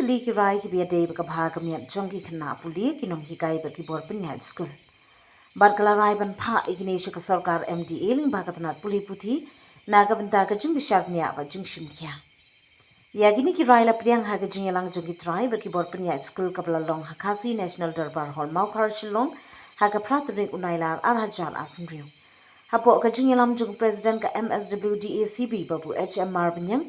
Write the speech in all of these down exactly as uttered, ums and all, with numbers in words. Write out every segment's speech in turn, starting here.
Pule ki rai kiba ïadei bad ka bha ka miat jong ki khynnah pule, ki nonghikai bad ki bor pynïaid skul. Bad ka la rai ban phah ïa kine sha ka sorkar M D A lyngba ka tnat pule puthi na ka bynta ka jingbishar bniah bad jingshim khia. Ïa kine ki rai la pdiang ha ka jingïalang jong ki trai bad ki bor pynïaid skul kaba la long ha Khasi National Durbar Hall, Mawkhar, Shillong, ha ka phra tarik u Nailar ar hajar arphew hynriew. Hapoh ka jingïalam jong u President ka M S W D A C B, Babu H M Marbaniang,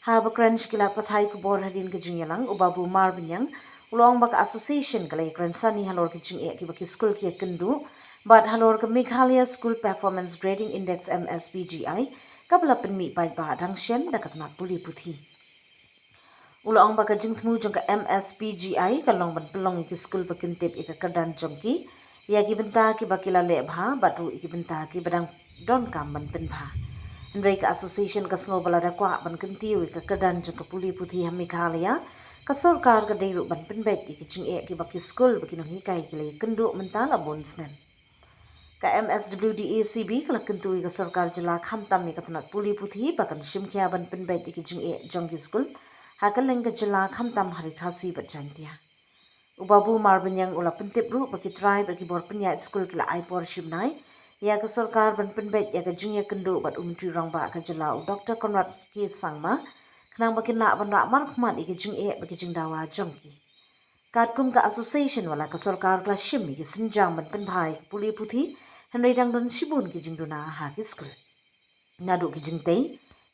haba kren sha ki lad pathai khubor hadien ka jingïalang, u Babu Marbaniang u la ong ba ka association ka la ïakren sani halor ki jingeh kiba ki skul ki ïakynduh bad halor ka Meghalaya School Performance Grading Index, M S P G I, kaba la pynmih paidbah dang shen da ka tnat pule puthi. U la ong ba ka jingthmu jong ka M S P G I ka long ban pynlong ïa ki skul ba kin tip ïa ka kyrdan jong ki, ïa ki bynta kiba ki la leh bha bad ruh ïa ki bynta kiba dang donkam ban pynbha. Hynrei ka association ka sngew ba lada kwah ban kyntiew ïa ka kyrdan jong ka pule puthi ha Meghalaya, ka sorkar ka dei ruh ban pynbeit ïa ki jingeh kiba ki skul bad ki nonghikai ki la ïakynduh mynta la bun snem. Ka M S W D A C B ka la kyntu ïa ka sorkar jylla khamtam ïa ka tnat pule puthi ba kan shim khia ban pynbeit ïa ki jingeh jong ki skul ha kylleng ka jylla khamtam ha Ri Khasi bad Jaintia. U Babu Marbaniang u la pyntip ruh ba ki trai bad ki bor pynïaid skul ki la ai por shim bnai ïa ka sorkar ban pynbeit ïa ka jingïakynduh bad u Myntri Rangbah ka jylla, u Doktor Conrad K Sangma, khnang ba kin lah ban rah markhmat ïa ki jingeh bad ki jingdawa jong ki. Katkum ka association, wat la ka sorkar ka la shim ïa ki sienjam ban pynbha ïa ka pule puthi, hynrei dang don shibun ki jingduna ha ki skul. Naduh ki jingtei,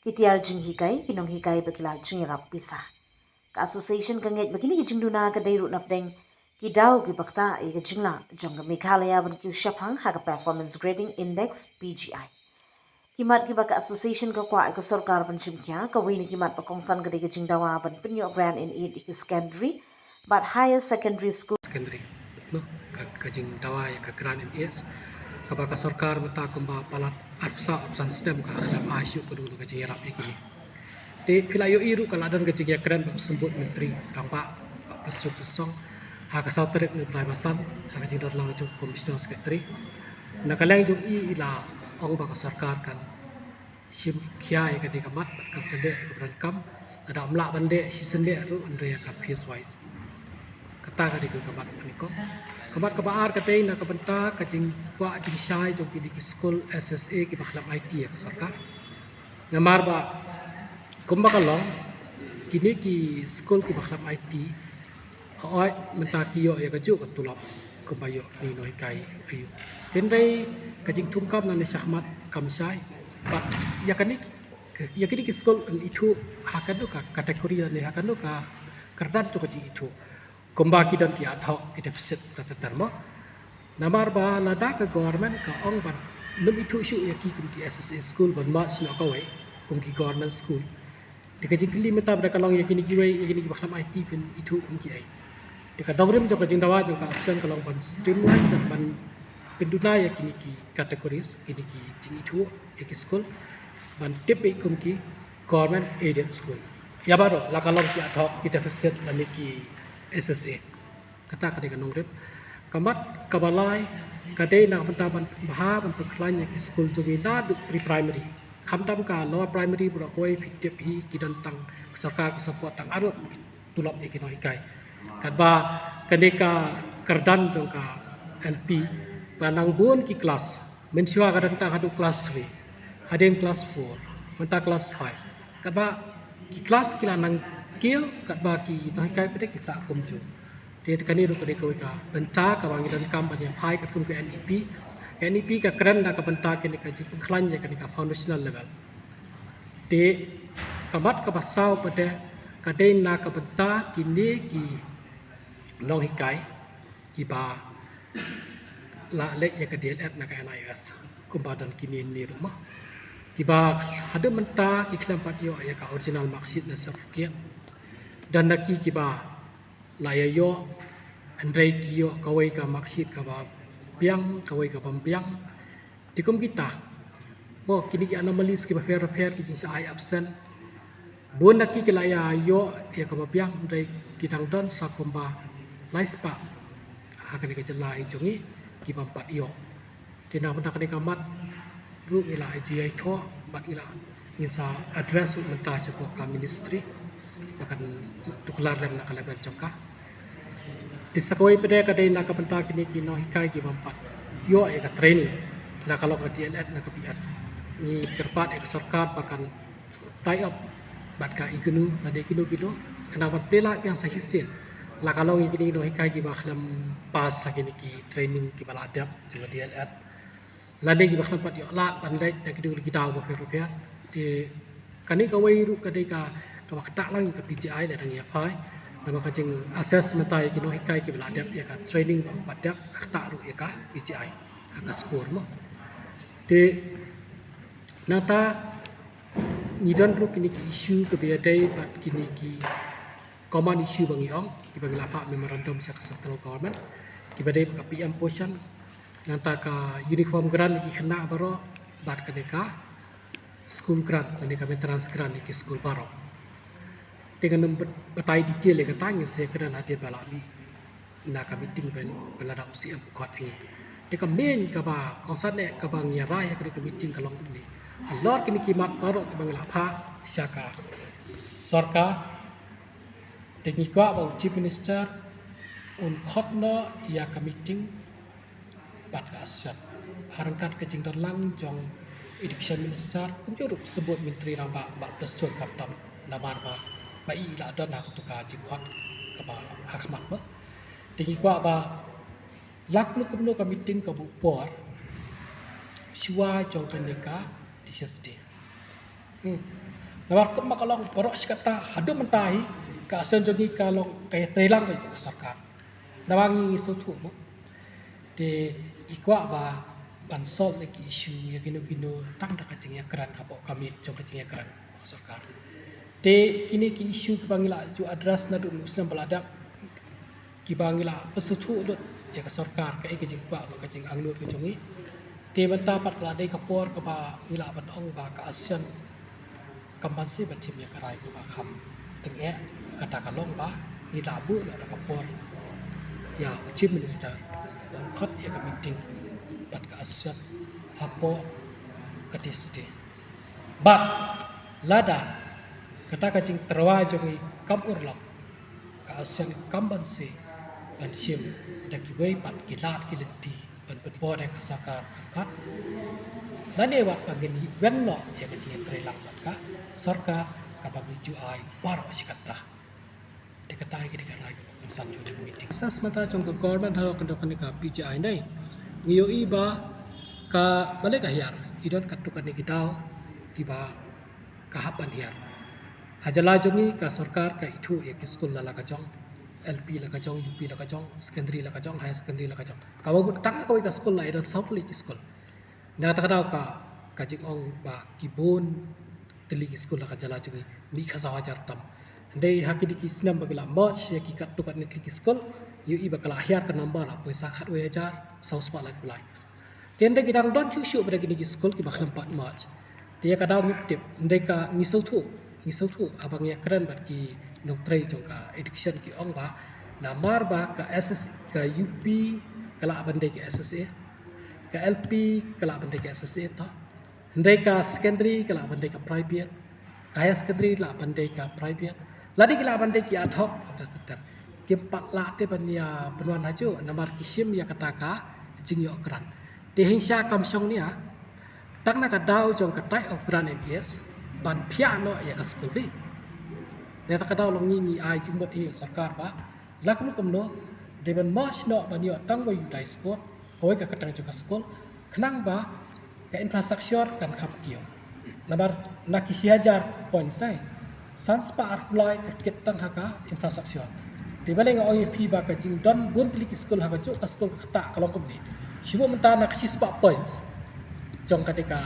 ki tiar jinghikai, ki nonghikai bad ki lad jingïarap pisa. Ka association ka ngeit ba kine ki jingduna ka dei ruh napdeng ki daw kiba ktah ïa ka jinglah jong ka Meghalaya ban kiew shaphang ha ka Performance Grading Index, P G I. Ki mat kiba ka association ka kwah ïa ka sorkar ban shim khia, kawei na ki mat ba kongsan ka dei ka jingdawa ban pynïoh grant in aid ïa ki secondary bad higher secondary school. Secondary, no, ka, ka jingdawa ïa ka grant in aid kaba ka sorkar mynta kumba palat arphew saw arphew san snem ka la ai shuh ka dei ka jingïarap ïa kine. Te phi la ïohi ruh ka la don ka jingïakren bad u Symbud Myntri Rangbah, Bah Prestone Tynsong, ha ka saw tarik u Nailar, ha ka jingdon lang jong u Commissioner Secretary. Na ka liang jong i, i la ong ba ka sorkar kan shim khia ïa kane ka mat bad kan sa leh ïa kaba donkam, lada ym lah ban leh shisien leh ruh hynrei ïa ka phase wise. Kata ka dei ka mat ba nyngkong. Ka mat kaba ar ka dei na ka bynta ka jingkwah jingshai jong kine ki skul S S A kiba khlem aiti ïa ka sorkar. Namar ba kumba ka long, kine ki skul kiba khlem aiti, hooid mynta ki ïoh ïa kajuh ka tulop kumba ïoh kine ki nonghikai aïu. Hynrei ka jingthung kam lane shakhmat kam shai. Bad ïa kane ki, ïa kine ki skul yn ithuh ha kano ka category lane ha kano ka kyrdan jong ka jingithuh. Kumba ki don ki ad hoc, ki deficit, ta ta termo. Namar ba lada ka government ka ong ban ym ithuh shuh ïa ki kum ki S S A school ban merge noh kawei kum ki government school. Te ka jingkylli mynta ba da ka long ïa kine kiwei, ïa kine kiba khlem aiti phin ithuh kum kiei. Te ka dongrim jong ka jingdawa jong ka association ka long ban streamline bad ban pynduna ïa kine ki categories, kine ki jingithuh ïa ki school ban tip beit kum ki government aided school. Ïa baroh, la ka long ki ad hoc, ki deficit lane ki S S A. Kata ka dei ka nongrim. Ka mat kaba lai ka dei na ka bynta ban bha ban pynkhlaiñ ïa ki skul jong ngi naduh pre-primary. Khamtam ka lower primary baroh kawei phi tip hi ki don tang ka sorkar ka support tang arngut ki tulop ïa ki nonghikai. Katba kane ka kyrdan jong ka L P ka nang bun ki klas. Mynshuwa ka don tang haduh klas three, hadien klas four, mynta klas five. Katba ki klas ki la nang kiew, katba ki nonghikai pat ki sah kumjuh. Te kane ruh ka dei kawei ka bynta kaba ngi donkam ban ïa phai katkum ka N E P. Ka N E P ka kren da ka bynta kane ka jingpynkhlaiñ ïa kane ka foundational level. Te ka mat kaba saw pat ka dei na ka bynta kine ki nonghikai kiba la leh ïa ka D L Ed na ka N I O S kumba don kine ne ruh mo. Kiba haduh mynta ki khlem pat ïoh ïa ka original marksheet ne certificate. Don na ki kiba la ïa ïoh, hynrei ki ïoh kawei ka marksheet kaba biang, kawei kaba ym biang. Te kum kita, mo, kine ki anomalies kiba pher pher, ki jingshah ai absent. Bun na ki ki la ïa ïoh ïa kaba biang, hynrei ki dang don sa kumba lai spah ha kane ka jylla hi jong ngi kiba ym pat ïoh. Te na bynta kane ka mat ruh ngi la ïa ju ïathoh bad ngi la, ngin sa address ruh mynta shapoh ka ministry. ba kan tuklar lem na ka level jong ka. Te sa kawei pat de ka dei na ka bynta kine ki nonghikai ki bym pat ïoh ïa ka training la ka long ka D L Ed na ka B Ed. Ngi kyrpad ïa ka sorkar ba kan tie up bad ka I G N U lane kino kino khnang ban plie lad biang sa shisien la ka long ïa kine ki nonghikai kiba khlem pass ha kine ki training kiba la dep jong ka D L Ed lane kiba khlem pat ïoh lad ban leit na kino kino ki daw bapher bapher. Te kane kawei ruh ka dei ka kaba ktah lang ïa ka P G I lada ngi ïa phai. Namar ka jing assess mynta ïa ki nonghikai kiba la dep ïa ka training bad kiba dep ktah ruh ïa ka P G I ha ka score mo. Te nangta ngi don ruh kine ki issue kiba ïadei bad kine ki common issue ba ngi ong kiba ngi la phah memorandum sha ka central government kiba dei bad ka P M Poshan, nangta ka uniform grant ïa ki khynnah baroh bad kane ka school grant lane ka maintenance grant ïa ki school baroh. Te ngan ym bat-, batai detail ïa kata, ngin sa ïakren hadien ba la mih na ka meeting ban, ba lada u C M u khot ïa ngi. Te ka main kaba kongsan eh kaba ngi ïa rai ha kane ka meeting ka long kumne. Halor kine ki mat baroh kaba ngi la phah sha ka sorkar, te ngi kwah ba u Chief Minister un khot noh ïa ka meeting bad ka association ha ryngkat ka jingdon lang jong Education Minister kumjuh ruh Symbud Myntri Rangbah Bah Prestone khamtam, namar ba ma i la don ha kato ka jingkhot kaba ha khmat mo. Te ngi kwah ba la kumno kumno ka meeting kaba u por shuwa jong kane ka Teachers' Day. Hmm. Namar kumba ka long baroh shi katta haduh mynta hi ka association jong ngi ka long ka ïatrei lang bad ka sorkar. Namar ngi ngi sngewthuh mo. Te ngi kwah ba ban solve ïa ki issue ïa kino kino tang da ka jingïakren hapoh ka miej jong ka jingïakren bad ka sorkar. Te kine ki issue kiba ngi la ju address naduh u snem ba la dep kiba ngi la pynsngewthuh lut ïa ka sorkar kaei ka jingkwah bad ka jingangnud ka jong ngi. Te mynta pat ka la dei ka por kaba ngi lah ban ong ba ka association kam banse ban shim ïa ka rai kaba kham tyngeh, kata ka long ba ngi la buh noh da ka por ïa u Chief Minister ban khot ïa ka meeting bad ka association hapoh ka Teachers' Day. Bad lada kata ka jingtyrwa jong ngi kam urlong, ka association kam banse ban shim da kiwei pat ki lad ki lynti ban pynbor ïa ka sorkar kan khot. Lane wat ba ngin ïa wen noh ïa ka jingïatreilang bad ka sorkar kaba ngi ju ai baroh shi katta. Te kata hi ka dei ka rai kaba kongsan jong ka meeting. Sa mynta jong ka government halor kane ka P G I ne, ngi ïohi ba ka, balei ka hiar, ki don katto katne ki daw kiba ka hap ban hiar. Ha jylla jong ngi ka sorkar ka ithuh ïa ki skul la la ka jong, L P la ka jong, U P la ka jong, secondary la ka jong, higher secondary la ka jong. Kaba mut tang ha kawei ka skul la i don saw tylli ki skul. Na kata ka daw ka, ka jingong ba ki bun tylli ki skul ha ka jylla jong ngi, mih ka saw hajar tam. Hynrei ha kine ki snem ba ki la merge ïa ki katto katne tylli ki skul, ïohi ba ka la hiar ka number la poi sa khatwei hajar saw spah laiphew lai. Te hynrei ki dang don shuh shuh bad kine ki skul kiba khlem pat merge. Te ïa ka daw ngi tip, hynrei ka ngi sngewthuh, ngi sngewthuh haba ngi ïakren bad ki nongtrei jong ka education ki ong ba namar ba ka S S, ka U P ka lah ban dei ka S S A, ka L P ka lah ban dei ka S S A to. Hynrei ka secondary ka lah ban dei ka private, ka higher secondary lah ban dei ka private. Lada ki lah ban dei ki ad hoc, ter ter ter. Kim pat lah te ban ïa pynwan hajuh namar ki shim ïa kata ka jingïoh grant. Te hynrei sha kam shong nia, tang na ka daw jong ka type of grant M D S ban phiah noh ïa ka skul bi. Na kata ka daw long ngi ngi ai jingmut ïa ka sorkar ba la kumno kumno dei ban merge noh ban ïoh tang wei u dice court, kawei ka kyrteng jong ka skul, khnang ba ka infrastructure kan kham kiew. Namar na ki shi hajar points dei, san spah arphew lai ka kit tang ha ka infrastructure. Te balei nga ong ïa phi ba ka jingdon bun tylli ki skul ha kajuh ka skul ka ktah ka long kumne. Shu mynta na ka shi spah points jong kane ka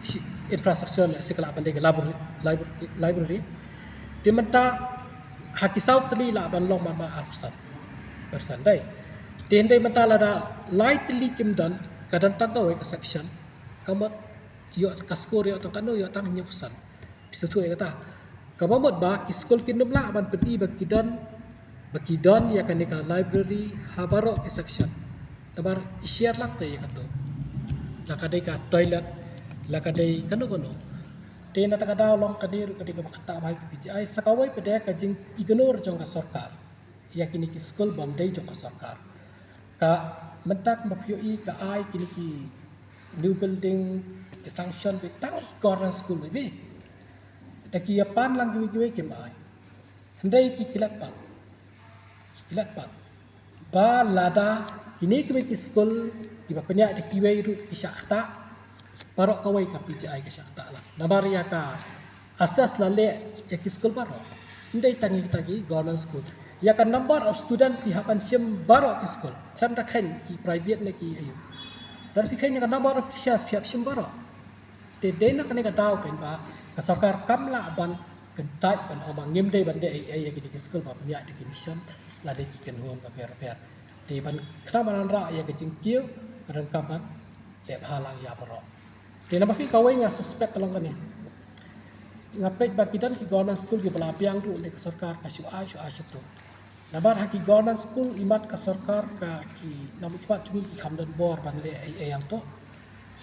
shi infrastructure, lehse ka lah ban dei ka library, library, library. Te mynta ha ki saw tylli lah ban long marmar arphew san percent dei. Te hynrei mynta lada lai tylli kim don, ka don tang kawei ka section, ka mut ïoh ka score ïoh tang kano, ïoh tang hynñiew percent. Phi sngewthuh ïa kata. Kaba mut ba ki skul kin ym lah ban pyni ba ki don, ba ki don ïa kane ka library ha baroh ki section. Namar ki share lang te ïa kato. La ka dei ka toilet, la ka dei kano kano. Te na kata ka daw long kane ruh ka dei kaba kata bha ïa ka P G I, sa kawei pat de ka jing ignore jong ka sorkar ïa kine ki skul bym dei jong ka sorkar. Ka mynta ka mapioh i ka ai kine ki new building, ki sanction beit tang ki government school beit. Da ki ïa pan lang kiwei kiwei kim ai. Hynrei ki klet pat. Ki klet pat. Ba lada kine kiwei ki skul kiba pynïaid da kiwei ruh ki shah ktah, baroh kawei ka P G I ka shah ktah lang. Namar ïa ka assess la leh ïa ki skul baroh. Ym dei tang ïa kita ki government school. Ïa ka number of student phi hap ban shim baroh ki skul. Khlem da kheiñ ki private ne ki aïu. Lada phi kheiñ ïa ka number of teachers phi hap shim baroh. Te dei na kane ka daw keiñ ba ka sorkar kam lah ban kyntait ban ong ba ngim dei ban dei ei ei ïa kine ki skul ba pynïaid da ki mission lane ki kynhun bapher bapher. Te ban khnang ban wanrah ïa ka jingkiew ka donkam ban leh bha lang ïa baroh. Te namar phi kawei nga suspect ka long kane. Nga peit ba ki don ki government school kiba la biang ruh ne ka sorkar ka shu ai shu ai shatu. Namar ha ki government school imat ka sorkar ka ki nongmihkhmat jong ngi ki kham don bor ban leh ei ei hangto.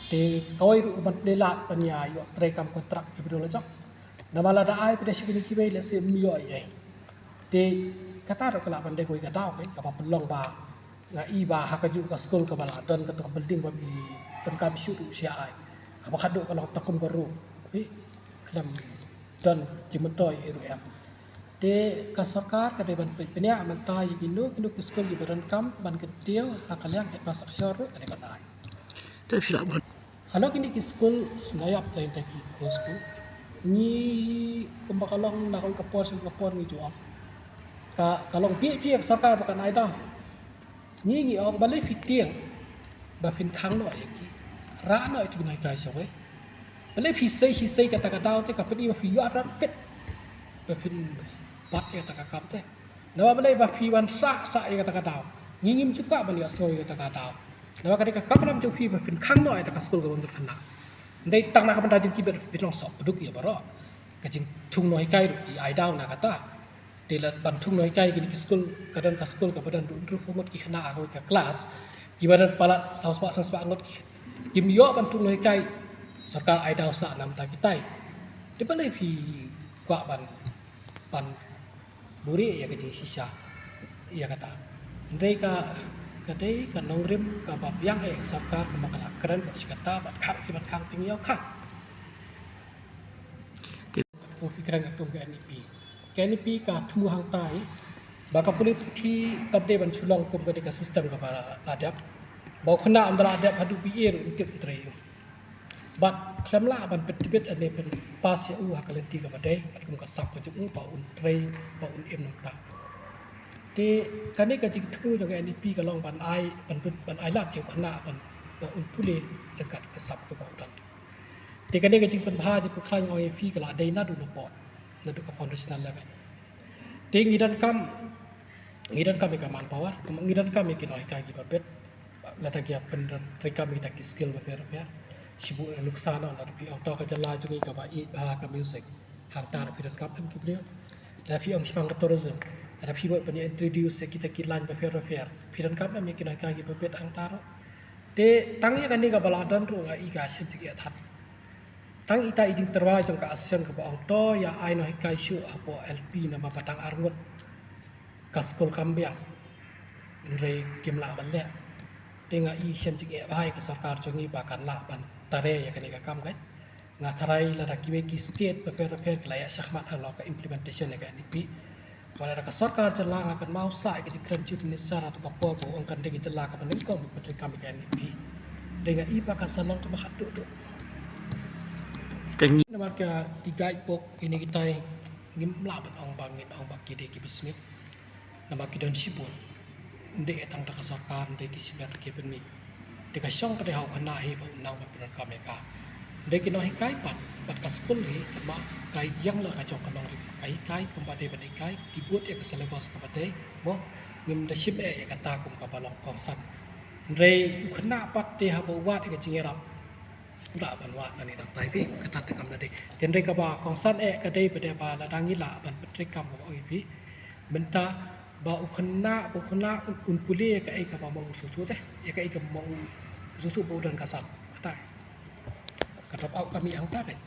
Te kawei ruh ban pynlait ban ïa ïoh treikam kontrak kiba dei la jong. Namar lada ai pat de sha kine kiwei lehse ym ïoh ei ei. Te kata ruh ka lah ban dei kawei ka daw kaba pynlong ba nga i ba ha kajuh ka skul kaba la don kata ka building ba i donkam shuh ruh sha ai. Haba khatduh ka long tang kum ka ruh. Phi khlem don jingmyntoi ei ruh em. Te ka sorkar ka dei ban pynïaid mynta ïa kino kino ki skul kiba donkam ban kyntiew ha ka liang ka infrastructure ruh ka dei ban ai. Te phi lah ban. Halor kine ki skul sngewbha lane ki skul. Ngi kumba ka long na kawei ka por sha kawei ka por ngi ju ong. Ka ka long bieit bieit ka sorkar ba kan ai daw. Ngi ngi ong balei phi tieng ba phin khang noh ïa ki. Rah noh ïa ki nonghikai shawei. Balei phi sei phi sei kata ka daw te ka pyni ba phi ïoh ram fit. Ba phin bat ïa kata ka kam te. Namar balei ba phi wan sah sah ïa kata ka daw. Ngi ngim ju kwah ban ïohsngew ïa kata ka daw. Namar ka dei ka kamram jong phi ba phin khang noh ïa kata ka skul kaba mut khynnah. Ym dei tang na ka bynta jong ki ba phin long soh pduk ïa baroh. Ka jingthung nonghikai ruh i ai daw na kata. Te lada ban thung nonghikai kine ki skul ka don ka skul kaba don hynriewphew ngut ki khynnah ha kawei ka klas. Kiba don palat saw spah san spah ngut ki kim ïoh ban thung nonghikai. Sorkar ai daw sah na bynta kitai. Te balei phi kwah ban ban buhrieh ïa ka jingshisha ïa kata. Hynrei ka ka dei ka nongrim kaba biang eh ka sorkar kaba ka la kren bad shi katta bad khang shi bad khang ting ïa u khang. Te ko phi kren kum ka N E P. Ka N E P ka thmu hangtai ba ka pule puthi kam dei ban shu long kum ka dei ka system kaba la dep. Ba u khynnah ynda la dep haduh B A ruh ym tip ym trei ïa u. Bad khlem lah ban pyntbit lane pynpass ïa u ha ka lynti kaba dei, katkum ka sap ka jong u ba un trei ba un im nangta. Te kane ka jingthmu jong ka N E P ka long ban ai ban pyn- ban ai lad ïa u khynnah ban ba un pule ryngkat ka sap kaba u don. Te kane ka jingpynbha jingpynkhlaiñ ong ïa phi ka la dei naduh na pdeng naduh ka foundational level. Te ngi donkam ngi donkam ïa ka manpower, ngi donkam ïa ki nonghikai kiba bit. Lada ki ïa pyntreikam ïa kita ki skill bapher bapher. Shibun nuksa noh lada phi ong to ka jylla jong ngi kaba ïeit bha ka music. Hangta ruh phi donkam em ki briew. Lada phi ong shaphang ka tourism, lada phi mut ban ïa introduce ïa kita ki line bapher bapher, phi donkam em ïa ki nonghikai kiba bit hangta ruh. Te tang ïa kane kaba la don ruh nga i ka shem jingeh thad. Tang ita i jingtyrwa jong ka association kaba ong to ïa ai nonghikai shuh hapoh L P namar ba tang ar ngut ka skul kam biang. Hynrei kim lah ban leh. Te nga i shem jingeh bha ïa ka sorkar jong ngi ba kan lah ban tare ïa kane ka kam keiñ. Nga tharai lada kiwei ki state bapher bapher ki la ïa shah khmat halor ka implementation ïa ka N E P. Wat lada ka sorkar jylla nga kynmaw sah ïa ka jingkren Chief Minister ha ka por ba u ong kan dei ka jylla kaba nyngkong ban pyntreikam ïa ka N E P. Te nga i ba kan sa long kaba haduh duh. Te ngi namar ka ki guidebook kine kitai ngim lah ban ong ba ngin ong ba ki dei kiba sngewbha. Namar ki don shibun. Ym dei tang da ka sorkar, ym dei ki shimet ki pynmih. Te ka shong pat de ha u khynnah hi ba u nang ban pyndonkam ïa ka. Ym dei ki nonghikai pat, bad ka skul hi, kynmaw ka ïeng la ka jong ka nongrim. Ka hikai kumba dei ban hikai, ki bud ïa ka syllabus kaba dei, mo ngim da shim eh ïa kata kum kaba long kongsan. Hynrei u khynnah pat te haba u wad ïa ka jingïarap. U lah ban wad lane dang tai phi, kata te kam da dei. Te hynrei kaba kongsan eh ka dei pat de ba lada ngi lah ban pyntreikam kaba ong ïa phi. Mynta ba u khynnah, ba u khynnah un, un pule ïa kaei kaba ma u sngewthuh te, ïa kaei kaba ma u sngewthuh ba u don ka sap. Kata ka drop out ka mih hangta peit.